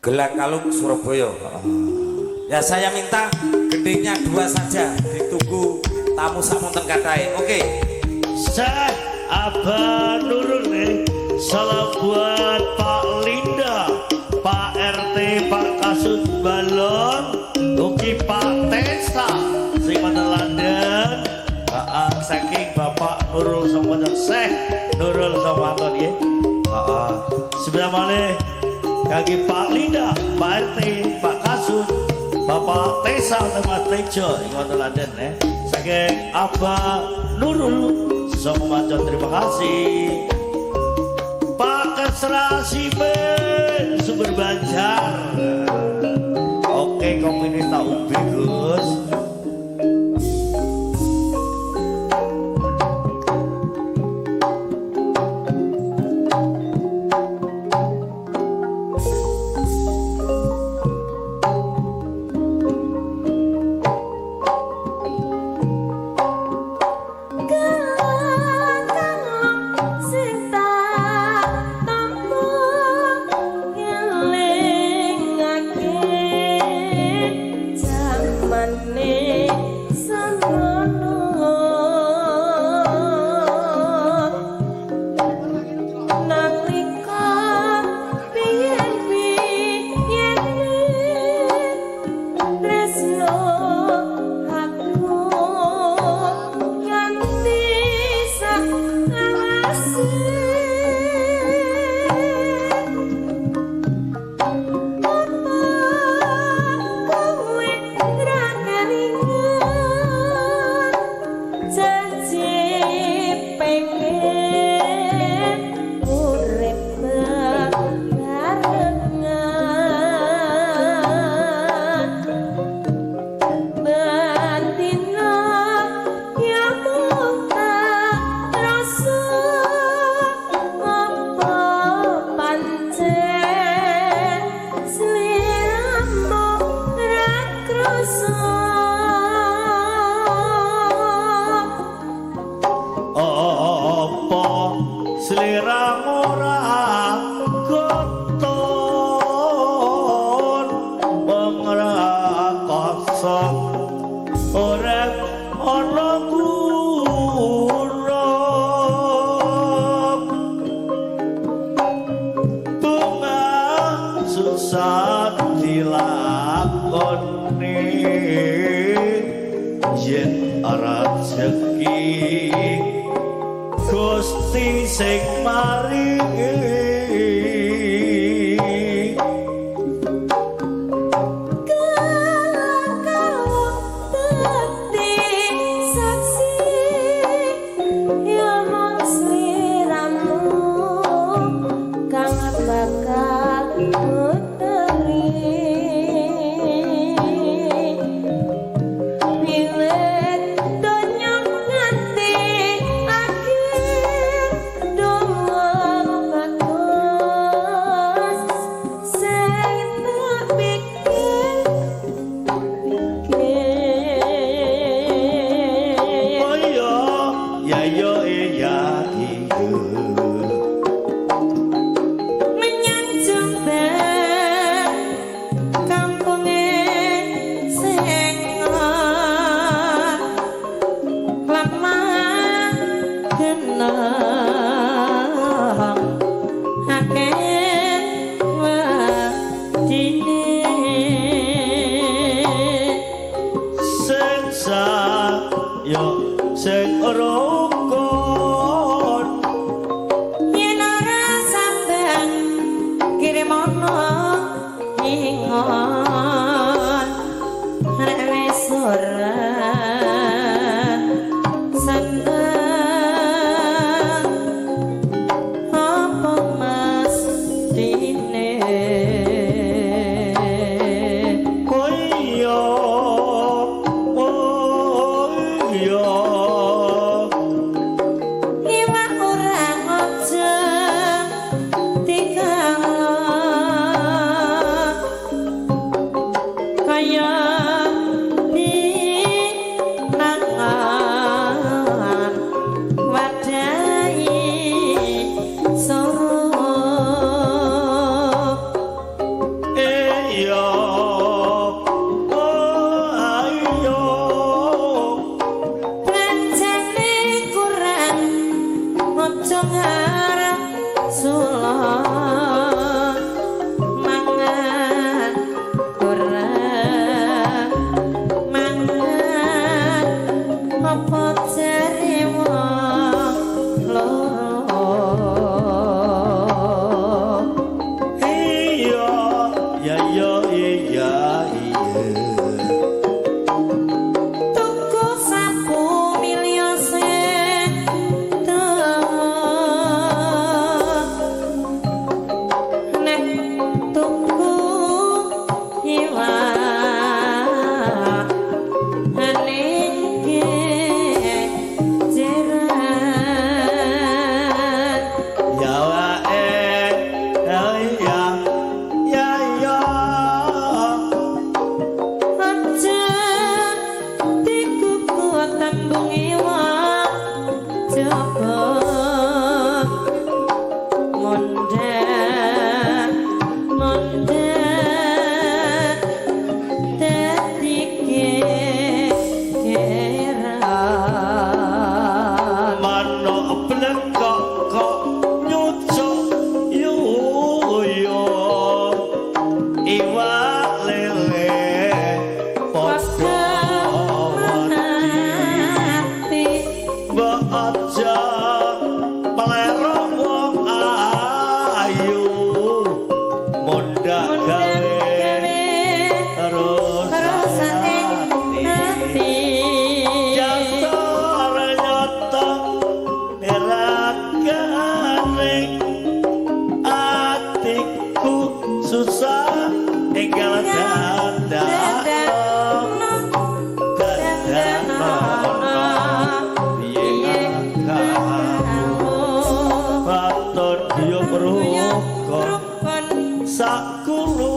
Gelang Kalung Surabaya. Ya saya minta gendingnya dua saja, ditunggu tamu samonten kathah. Oke. Syekh Abah Nurul nih. Salam buat Pak Linda, Pak RT, Pak Kasut Balon, ugi Pak Tesa sing wonten London. Heeh, saking Bapak Nurul Somanto, Syekh Nurul Somanto nggih. Heeh. Sebelah malih kaki Pak Linda, Pak RT, Pak Kasut, Bapak Tesa Mas Tejo ing wonten London eh. Saking Abah Nurul Somanto, terima kasih. Pak Kesra Simen Sumber Banjar. Oke, kopi ini tak ubi Gus. Wiwit donya nganti akhir donga. Iya, oh ayo. Rancane kurang aja ngarep sulon mangan kurang mangan apa jare wong loro. Iya, ya iya iya iya. Tuku sapu milio sing dawa. Nek tuku iwak ning jeran. Ya wae, ya iya, ya iya. Aja dikuku tembung iwak coba mondar mondar dadi kegeran. Manuk blekok kok nyucuk yuyo. Iwak lele padha wedi. Mati. Mbok aja melero wong ayu. Mondak gawe terus Terus ing ati. Jasa nyata neragane atiku susah enggal dandakno dandakno piye kamu baton yo rukun sakulu.